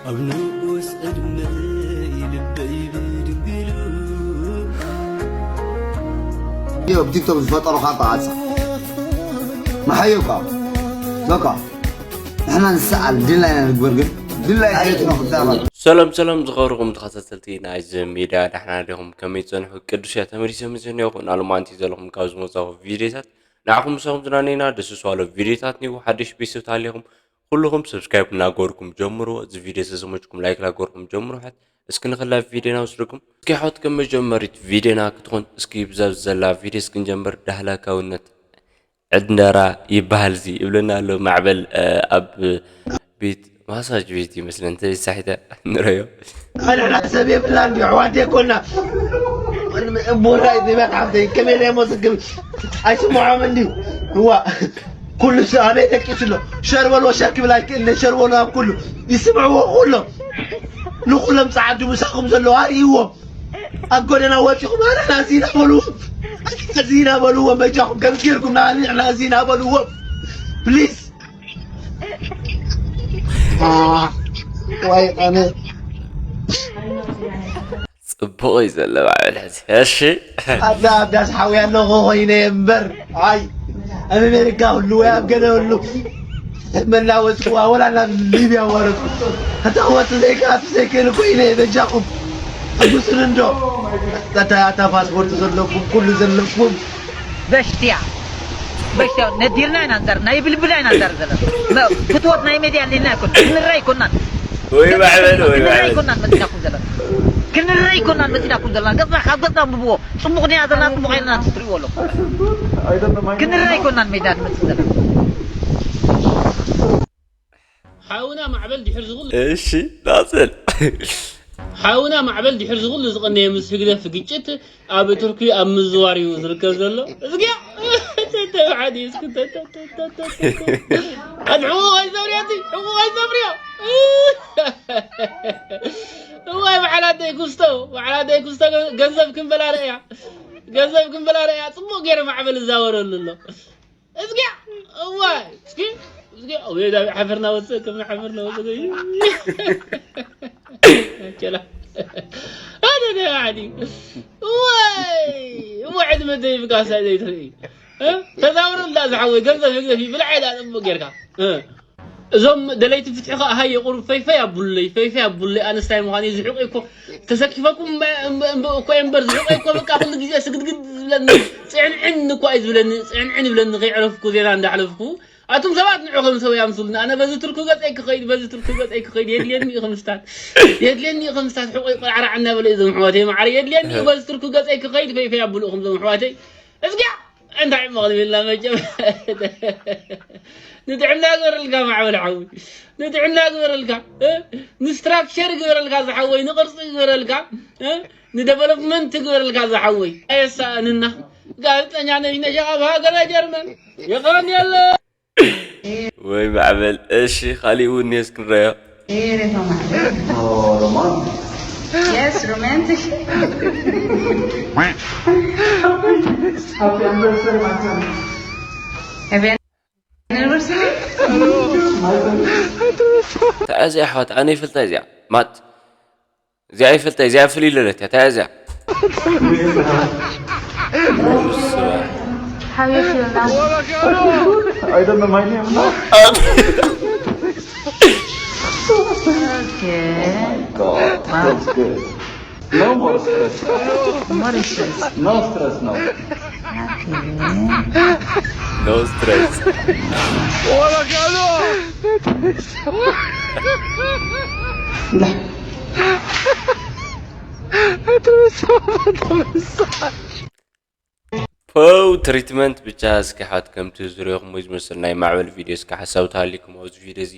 ኣብ ንኡስ ዕድመይ ልበይ ብድንግሉ ዮ ብቲክቶክ ዝፈጠሩኻ ተዓፃ መሓዮካ ዞካ ንሕና ንሰኣል ድላይና ንግበር ግን ድላይ ኣይትና ክዳባ ሰላም ሰላም ዝኸብርኩም ተኸታተልቲ ናይዚ ሚድያ ዳሕና ዲኹም ከመይ ትጸንሑ? ቅዱስ እያ ተመሊሰ ምስ እኒኦኹ ናሎማንቲ ዘለኹም ካብ ዝመጻኹ ቪድዮታት ንዓኹም ምሳኹም ዝናነይና ደስ ዝዋሎ ቪድዮታት ኒው ሓድሽ ቤተሰብ ተሃሊኹም ኩልኹም ሰብስክራይብ እናገበርኩም ጀምሩ። እዚ ቪድዮ ተዘመችኩም ላይክ ላገበርኩም ጀምሩ። ሕት እስኪ ንኽላ ቪድዮና ወስድኩም እስኪ ሕት ከም መጀመሪት ቪድዮና ክትኾን እስኪ ብዛ ዘላ ቪድዮ እስክንጀምር ዳህላካውነት ዕንደራ ይበሃል እዚ ይብለና ኣሎ ማዕበል ኣብ ቤት ማሳጅ ቤት ይመስለ እንተ ሳሒተ ንረዮ ኣንሕና ሰብ የብልና እንዲ ኣሕዋት የኮና እቦና ይበል ሓፍተይ ከመይ ናይ ሞስግም ኣይስምዖም እንዲ እዋ ኩሉ ሰብ ኣበይ ደቂሱ ኣሎ ሸርበሎ ሸር ክብል ኣይክእል ሸርበሎ ኣብ ኩሉ ይስምዕዎ ኩሎም ንኩሎም ፃዓዱ ምሳኹም ዘለዉ ኣርእይዎም ኣብ ጎደና ወፂኹም ኣንሕና እዚና በልዎም ኣንሕና እዚና በልዎም በጃኹም ከምዚ ጌርኩም ንኣንሕና እዚና በልዎም ፕሊዝ ዋይ ኣነ ጽቡቕ እዩ ዘሎ ባዕል ሕዚ እሺ ኣዳ ኣዳስ ሓውያ ኣለኹ ኮይነ እምበር ኣይ ኣብ ኣሜሪካ ህሉ ወይ ኣብ ገለ ህሉ መላወፅዋ ወላ ናብ ሊብያ ወረድኩ እንተ ክወፅእ ዘይከኣቱ ዘይክእል ኮይነ በጃኹም ሕጉስን እንዶ ኣታ ኣታ ፓስፖርት ዘለኩም ኩሉ ዘለኩም በሽትያ በሽትያ ነዲልና ኢና ንዛር ናይ ብልብላ ኢና ንዛር ዘለና ፍትወት ናይ ሜድያ ኣለና ይኮን ክንራ ይኮናን ወይ ማዕበል ወይ ክንራ ማዕበል ይኮናን መፂናኩም ዘለና ክንራ ይኮናን መፂናኩም ዘለና ገፅና ካብ ገፅና ብብዎ ፅቡቅ ኒያ ዘለና ፅቡቅ ኣይና ትሪእዎ ኣለኹ ክንራ ይኮናን ሜዳ ንመፅእ ዘለና ሓውና ማዕበል ድሕር ዝኹሉ እሺ ናፅል ሓውና ማዕበል ድሕር ዝኹሉ ዝቐነየ ምስ ህግደፍ ግጭት ኣብ ቱርኪ ኣብ ምዝዋር እዩ ዝርከብ ዘሎ እዝግያ ተተባዓዲ እስኪ ኣድሕዎ ኣይዘብርዮ እቲ ሕቁቕ ኣይዘብርዮ እዋይ በዓላተይ ኩስቶ በዓላተይ ኩስቶ ገንዘብ ክንበላ ርእያ ገንዘብ ክንበላ ርእያ ፅቡቅ ገይረ ማዕበል እዛወረሉ ኣሎ እዝግያ እዋይ እስኪ እዝግያ ወይ ዳቢ ሓፈርና ወፅእ ከም ሓፈርና ወፅእ ቸላ ኣነ ዓዲ እዋይ እዋ ዕድመ ዘይብቃ ሳይ ዘይትርኢ ተዛውሩ እንዳ ዝሓወይ ገንዘብ ህግዘፍ ብልዓ ኢላ ፅቡቅ ጌርካ እዞም ደለይቲ ፍትሒ ከዓ ሃየ ቁሩብ ፈይፈይ ኣቡለይ ፈይፈይ ኣቡለይ ኣነስታይ ምዃን እዩ ዝሕቁ እኮ ተሰኪፈኩም እኮ እምበር ዝሕቁ እኮ በቃ ኩሉ ግዜ ስግድግድ ዝብለኒ ፅዕንዕን እኳ እዩ ዝብለኒ ፅዕንዕን ይብለኒ ከይዕረፍኩ ዜና እንዳሕለፍኩ ኣቱም ሰባት ንዑ ከም ሰብ ያምሱልና ኣነ በዚ ትርኩ ገፀይ ክኸይድ በዚ ትርኩ ገፀይ ክኸይድ የድልየኒ እዩ ከምስታት የድልየኒ እዩ ከምስታት ሕቆይ ቆልዓራዕ እናበለ እዩ ዘምሕዋተይ ማዕረ የድልየኒ እዩ በዚ ትርኩ ገፀይ ክኸይድ ፈይፈይ ኣብልኡ ከም ዘምሕዋተይ እዝግያ እንታይ እሞ ክንብልና መቸም ንጥዕና ግበረልካ ማዕበል ሓዊ ንጥዕና ግበረልካ ንስትራክቸር ግበረልካ ዝሓወይ ንቅርፂ ግበረልካ ንደቨሎፕመንት ግበረልካ ዝሓወይ ኣየሳእንና ጋዜጠኛ ነሽነሽ ኣብ ሃገረ ጀርመን የቐንየለ ወይ ማዕበል እሺ ካሊእ እውን ኔስ ክንረዮ Yes, romantic. Happy anniversary. እንታይ እዚኣ ኣሕዋት ኣነ ይፈልጣ እዚኣ ማት እዚኣ ይፈልጣ እዚኣ ፍልይ ለለት እያ እንታይ እዚኣ How you feel now? I don't know my name now. Okay. God, that's good. No more stress. What is this? No stress now. Okay. No stress. ፖው ትሪትመንት ብቻ እስኪ ሓት ከምቲ ዝሪኦኹም ወይ ዝመስል ናይ ማዕበል ቪድዮ እስኪ ሓሳብ ተሃሊኩም ኣብዚ ቪድዮ እዚ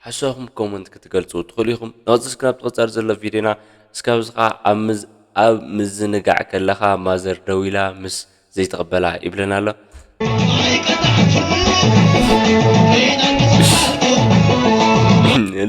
ሓሳብኩም ኮመንት ክትገልፁ ትኽእሉ ኢኹም። ነቕፅል እስኪ ናብ ተቐፃሪ ዘሎ ቪድዮና እስካብ እዚ ከዓ ኣብ ምዝ- ኣብ ምዝንጋዕ ከለኻ ማዘር ደው ኢላ ምስ ዘይትቕበላ ይብለና ኣሎ።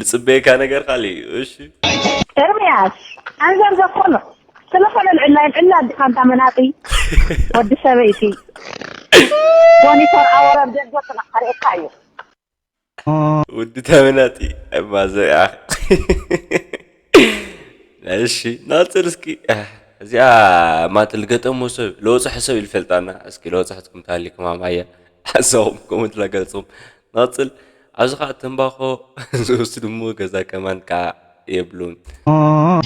ዝፅበየካ ነገር ካሊእ እዩ። እሺ ኤርምያስ ኣንዘር ዘኮኖ ስለኾነ ልዕላ ልዕላ ኣዲኻ እንታ መናጢ ወዲ ሰበይቲ ሞኒተር ኣወረድ ደገ ጥና ኣርእካ እዩ ውዲ ተመናጢ ማዘር እሺ፣ ናጽል እስኪ፣ ኣህ፣ እዚኣ ማትል ገጠሞ ሰብ፣ ለወጽሐ ሰብ ይፈልጣና። እስኪ ለወጽሐትኩም ታሊ ከማማያ፣ ሓሳብኩም ከምኡ ትለገልጹም። ናጽል፣ ኣብዚ ኸዓ ትምባኾ ዝወስዱ እሞ ገዛ ከማን ከኣ የብሉን።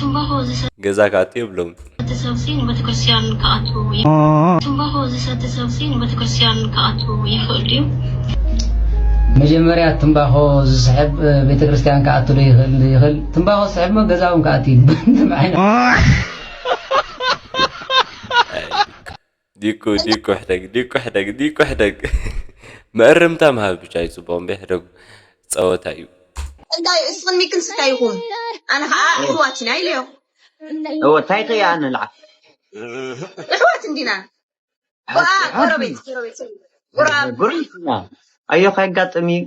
ትምባኾ ዝሰ-፣ ገዛ ክኣቱ የብሉን። ዝሰቲ ሰብሲ ንቤተክርስትያን ክኣቱ ይ-፣ ትምባኾ ዝሰቲ ሰብሲ ንቤተክርስትያን ክኣቱ ይኽእል ድዩ? መጀመርያ ትምባኾ ዝስሕብ፣ እ፣ ቤተክርስትያን ክኣቱ ዶ ይኽእል? ይኽእል። ትምባኾ ዝስሕብ እሞ ገዛኦም ክኣቱ እዩ። በንድም ዓይነት። ዲኩ፣ ዲኩ ሕደግ፣ ዲኩ ሕደግ፣ ዲኩ ሕደግ። መእርምታ ምሃብ ብቻ እዩ ጽቡቕ፣ እምበይ ሕደጉ ጸወታ እዩ። እንታይ እስኽን ሚክን ስታይ ኢኹም? ኣነ ኸዓ እሕዋት ኢና ኢለዮ። እወ፣ እንታይ ከ ኣነ ልዓ? እሕዋት እንዲና። ኣሓ፣ ቆኣ፣ ኣሓ። ጎረቤት፣ ጎረቤት። ቁራብ። ጎረቤት ኢና። ኣዮ፣ ከየጋጥም እዩ።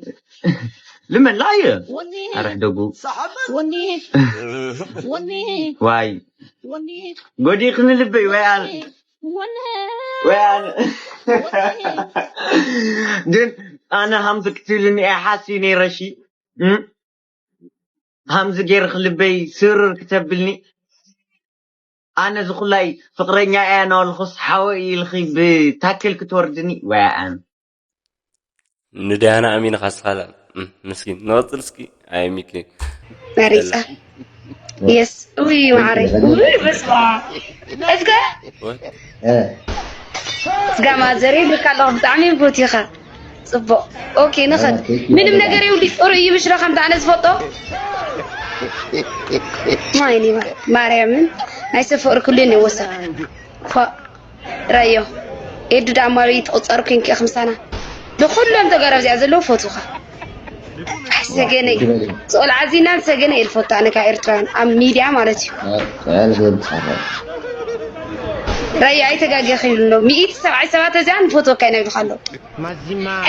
ልመላ እዩ። ወኒ። ኣረ ሕደጉ። ወኒ። ወኒ። ዋይ። ወኒ። ጎዲእክኒ ልበይ፣ ወይ ኣነ። ወኒ። ወይ ኣነ። ወኒ። ግን ኣነ ሃምዚ ክትብልኒ እየ ሓስዩ ነይረ፣ እሺ? እም? ሃምዚ ገይርኺ ልበይ ስርር ክተብልኒ? ኣነ ዝኹላይ ፍቕረኛ እያ እናበልኩስ ሓወይ ኢልኺ ብታክል ክትወርድኒ? ወይ ኣነ። ንዳያና ኣሚንኻ ስኻላ። እም፣ ምስኪን። ንቐጽል እስኪ። ኣይ ሚኪ። መሪጻ። የስ። ውይ፣ መዓረይ። ውይ፣ በስመ ኣብ። እስከ? ወይ? እ። ስጋ ማዘር ይብልካ ኣለኹ፣ ብጣዕሚ ብሩት ኢኻ። ጽቡቕ። ኦኬ፣ ንኸድ። ኦኬ፣ ምንም ኦኬ። ነገር ይውሊ፣ ጽሩይ እዩ፣ ብሽራ ከምቲ ኣነ ዝፈልጦ። ማይኒ፣ ማርያምን፣ ናይ ሰብ ፍቕሪ ክልኒ ወሰን። ኳ፣ ራዮ። ኤዱ ዳማሪ ትቑጸር ኮንኪ ኢኺ ምሳና። ንኹሎም ተጋሩ ኣብዚኣ ዘለዉ ፈትውኻ። ኣይ፣ ሰገነይ። ዝቖልዓ ዚናን ሰገነይ እየ ዝፈቱ ኣነ ካብ ኤርትራውያን ኣብ ሚድያ ማለት እዩ። ራያ ኣይተጋገኺ ይብሉ ኣለዉ። ሚእቲ ሰብዓይ ሰባት እዚኣ ንፈትወካ ኢና ይብሉኻ ኣለዉ።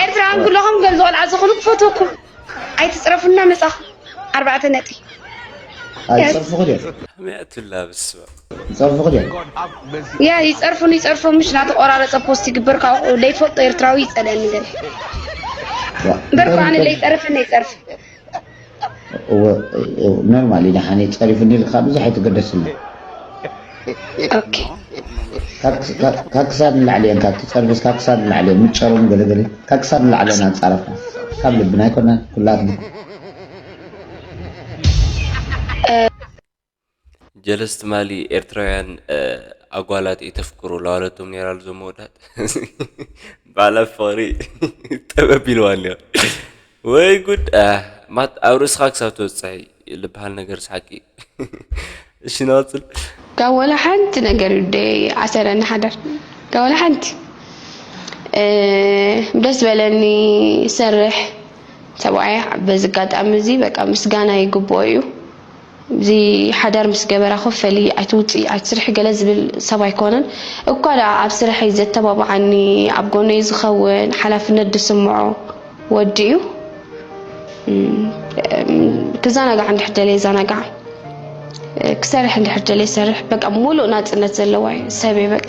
ኤርትራውያን ኩለኹም ከም ዝቖልዓ ዝኾኑ ክፈትወኩም። ኣይትጽረፉና መጻኹም። ኣርባዕተ ነጥቢ። ኣይጸርፉ ክልዮ። ከመይ ኣትላ ብስባ? ይጸርፉ ክልዮ። ያ ይጸርፉን ይጸርፉ ምሽ ናተቆራረጸ ፖስት ይግበር ካብኡ ለይፈልጦ ኤርትራዊ ይጸልአኒ ገለ። ዋ፣ እምበር እኮ ኣነ ገርም ለይጸርፍን ይጸርፍ። እወ፣ እወ፣ ኖርማል እዩ። ደሓን እዩ፣ ጸሪፉኒ ኢልካ ብዙሕ ኣይትገደስሉ። ኦኬ። ካብ ክስ-፣ ካብ፣ ካብ ክሳድ ንላዕሊ እየን፣ ካብ ትጸርፍስ ካብ ክሳድ ንላዕሊ እየን፣ ምጨሮም ገለገለ፣ ካብ ክሳድ ንላዕሊ እየን ኣንጻረፍና። ካብ ልብና ኣይኮነን፣ ኩላትና። እ፣ ጀለስ ትማሊ ኤርትራውያን፣ እ፣ ኣጓላት የተፍቅሩ ለዋለቶም ነይራ፣ እዞም መወዳት በዓል ኣብ ፍቕሪ ጠበብ ኢልዋ እኒኦ። ወይ ጉድ! እ፣ ማት-፣ ኣብ ርእስኻ ክሳብ ትበጽሒ ልበሃል ነገር ስሓቂ። እሺ፣ ንቐጽል። ካብ ወላ ሓንቲ ነገር እዩ ደይ ኣሰረኒ ሓዳር። ካብ ወላ ሓንቲ። እ፣ ደስ በለኒ፣ ሰርሕ፣ ሰብኣይ በዚ ኣጋጣሚ እዚ በቃ ምስጋና ይግብኦ እዩ። እዚ ሓዳር ምስ ገበራ ኮፈሊ ኣይትውፅኢ ኣይትስርሒ ገለ ዝብል ሰብ ኣይኮነን። እኳ ደኣ ኣብ ስርሐይ ዘተባብዓኒ፣ ኣብ ጎነይ ዝኸውን፣ ሓላፍነት ዝስምዖ ወዲ እዩ። እም፣ ክዘናጋዕ እንድሕር ደልየ ይዘናጋዕ፣ ክሰርሕ እንድሕር ደልየ ይሰርሕ። በቃ ሙሉእ ናፅነት ዘለዋ እዩ ሰብ እየ በቃ።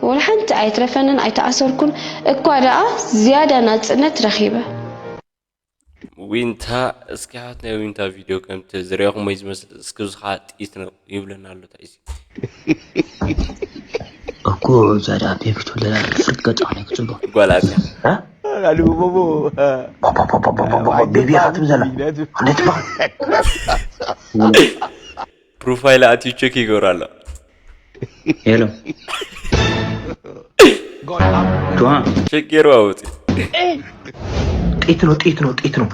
ወላ ሓንቲ ኣይትረፈንን ኣይተኣሰርኩን። እኳ ደኣ ዝያዳ ናፅነት ረኺበ። ዊንታ፣ እስኪ ሓት ናይ ዊንታ ቪድዮ ከምቲ ዝረኹም ወይ ዝመስል፣ እስኪ እዚ ኸዓ ጥይት ነው ይብለና ኣሎ ታይዚ። እኮ እዛ ደኣ ቤቢ ትብለላ ፍርቅ ገጻ ናይ ክጽቦ። ጓል ኣትያ። እ? ኣሉ ቦቦ። ቦቦ፣ ቦቦ፣ ቦቦ፣ ቦቦ፣ ቦቦ፣ ቤቢ ኢኻ ትብል ዘላ። እንዴት ትበሃል? ፕሮፋይል ኣትዩ ቸክ ይገብር ኣሎ። ሄሎ። ሸጌሩ ኣውፂ። ጥይት ነው፣ ጥይት ነው፣ ጥይት ነው።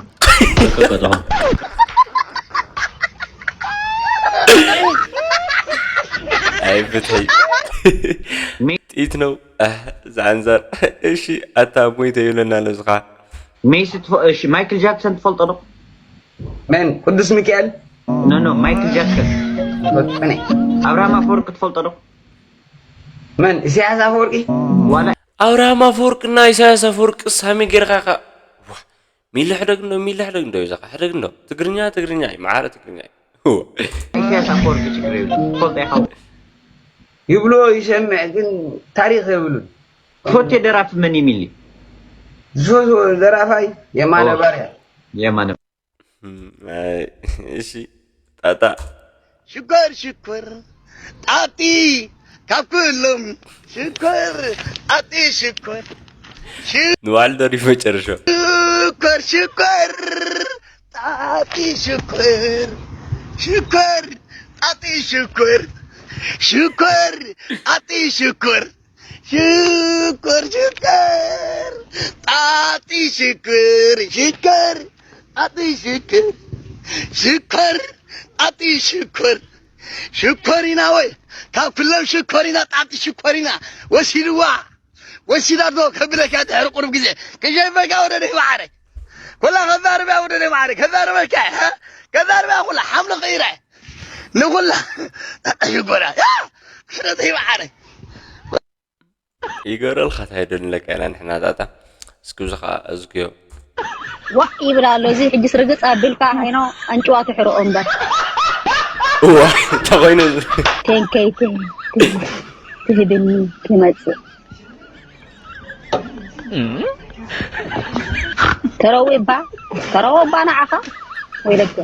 አይ ብተይ። ጥይት ነው። ኣህ፣ ዝዓንዛር። እሺ፣ ኣታ ሞይተ ይብለና ኣሎ ዝኻ። ሜሲ ትፈ-፣ እሺ፣ ማይክል ጃክሰን ትፈልጦ ዶ? መን? ቅዱስ ሚካኤል? ኖ፣ ኖ፣ ማይክል ጃክሰን። ፈጡነ። ኣብርሃም ኣፈወርቂ ትፈልጦ ዶ? መን? ኢሳያስ ኣፈወርቂ? ዋላ ኣብርሃም ኣፈወርቅና ኢሳያስ ኣፈወርቂ ሳሚ ጌርካ ካ-፣ ዋ፣ ሚሊ ሕደግ እንዶ፣ ሚሊ ሕደግ እንዶ፣ ይዛኻ ሕደግ እንዶ። ትግርኛ፣ ትግርኛ እዩ፣ መዓረ ትግርኛ እዩ። ዋ። ኢሳያስ ኣፈወርቂ ችግር የብሉ። ትፈልጦ ኢኻ። ይብሎ ይሰምዕ፣ ግን ታሪኽ የብሉን። ትፈትዮ ደራፊ መን እዩ ሚሊ? ዝፈትዎ ደራፋይ የማነ ኦ። ባርያ። የማነ። እም፣ ኣይ፣ እሺ። ጣጣ ሽኮር ሽኮር ጣጢ ካብ ኩሎም ሽኮር ጣጢ ሽኮር ንባዕሉ ደሪፉ መጨረሻ። ሽኮር ሽኮር ጣጢ ሽኮር ሽኮር ጣጢ ሽኮር ሽኮር ጣጢ ሽኮር ሽኮር ሽኮር ጣጢ ሽኮር ሽኮር ጣጢ ሽኮር ሽኮር ጣጢ ሽኮር ሽኮር ኢና ወይ ካብ ኩሎም ሽኮር ኢና ጣጢ ሽኮር ኢና ወሲድዋ ወሲዳ ዶ ከብለካ ድሕሪ ቁሩብ ግዜ ክሸይፈካ ወደ ደይ ማዓረ ኮላ ከዛርብያ ወደ ደይ ማዓረ ከዛርበካ ከዛርብያ ኩላ ሓምሎ ቀይረ ንኹላ ሽኮራ ክፍለተይ ማዓረ ይገብረልካ እንታይ ዶ ንለካ ኢና ንሕና ጣጣ እስኪ ብዚ ከዓ እዝግዮ ዋእ ይብል ኣሎ። እዚ ሕጅስ ርግፅ ኣቢልካ ኖ ኣንጭዋ ትሕርኦ እምበር። እዋ ተኾይኑ ቴንከይ ትህብኒ ትመፅእ ተረዊ እባ ተረወ እባ ንዓኻ ወይ ደገ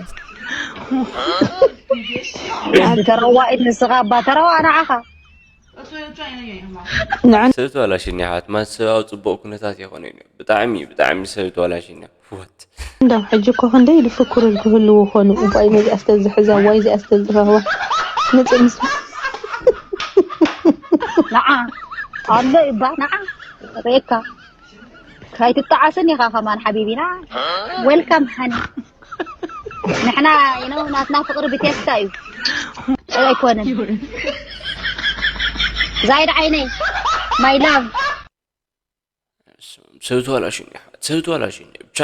ተረዋ ኢድ ንስኻ እባ ተረዋ ንዓኻ ሰብ ተባላሽኒ ኣሕዋት ማን ሰብ ኣብ ፅቡቕ ኩነታት የኾነ እዩ ብጣዕሚ ብጣዕሚ ሰብ ተባላሽኒ what እንዳው ሕጂ እኮ ክንደይ ኢሉ ፍኩር ክህልው ኾኑ እባይ ነዚኣስ ተዝሕዛ ዋይ እዚኣስ ተዝረኽባ ንፅምስ ንዓ ኣሎ እባ ንዓ ርእካ ከይትጠዓስን ኢኻ ከማን ሓቢቢና welcome honey ንሕና you know ናትና ፍቅሪ ብቴስታ እዩ ጥራይ ኣይኮነን ዛይድ ዓይነይ my love ሰብ ተዋላሽኒ ኣሕዋት ሰብ ተዋላሽኒ ብቻ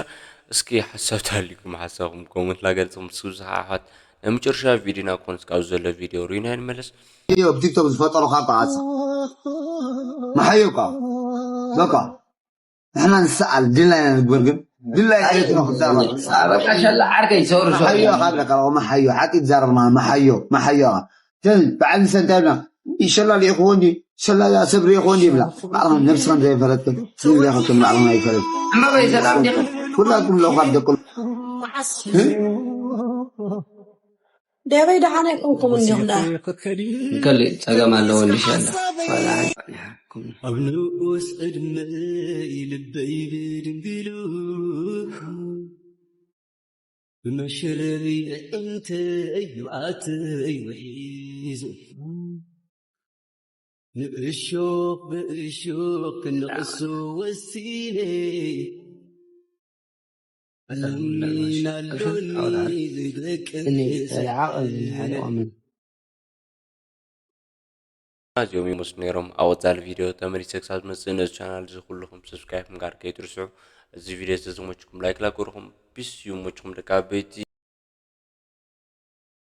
እስኪ ሓሳብ ተሃልዩኩም ሓሳብኩም ኮመንት ላገልፅኩም እስኪ ብዙሓ ኣሕዋት ናይ መጨረሻ ቪዲዮና ክኾን እስካብ ዘሎ ቪዲዮ ሪና ንመለስ ቪዲዮ ብቲክቶክ ዝፈጠሩካ በዓፃ መሓዮካ በቃ ንሕና ንሰኣል ድላይና ንግበር ግን ድላይ በቃ ሸላ ዓርከይ ሰውሪ ሰውሪ መሓዮ ካብ ለካ መሓዮ ሓቂ ትዛረብ ማለት መሓዮ መሓዮ ኢኻ ተን በዓል ንሰ እንታይ ብና ሸላ ልኢኽዎ እንዲ ሸላ ሰብ ርኢኽዎ እንዲ ይብላ ባዕልኻ ነብስኻ ዘይፈለጥክን ንብላ ከከም ባዕልኻ ኣይፈለጥ እምበበይ ሰላም ዲኻ ኩላትኩም ለውኻት ደቅሉ ደበይ ደሓን ኣይኮንኩም እንዲኹም ደኣ ከሊ ጸገም ኣለዎ እንዲሻላ ኣብ ንኡስ ዕድመይ ልበይ ብድንግሉ ብመሸለቢ እንተይ ይብኣተይ ውሒዙ ንእሾኽ ብእሾኽ ክንቕሶ ወሲነ ኣሎኒ ኣሎኒ ዝደቅስ ዓቐብ ዝሓልቆምን እዚኦም ይመስሉ ነይሮም ኣብ ወፃሊ ቪድዮ ተመሊሰ ክሳብ ዝመፅእ ነዚ ቻናል እዚ ኩልኹም ሰብስክራይብ ምግባር ከይትርስዑ እዚ ቪድዮ ዝተዝመችኩም ላይክ ላገርኹም ፒስ ይመችኩም ደቂ ዓበይቲ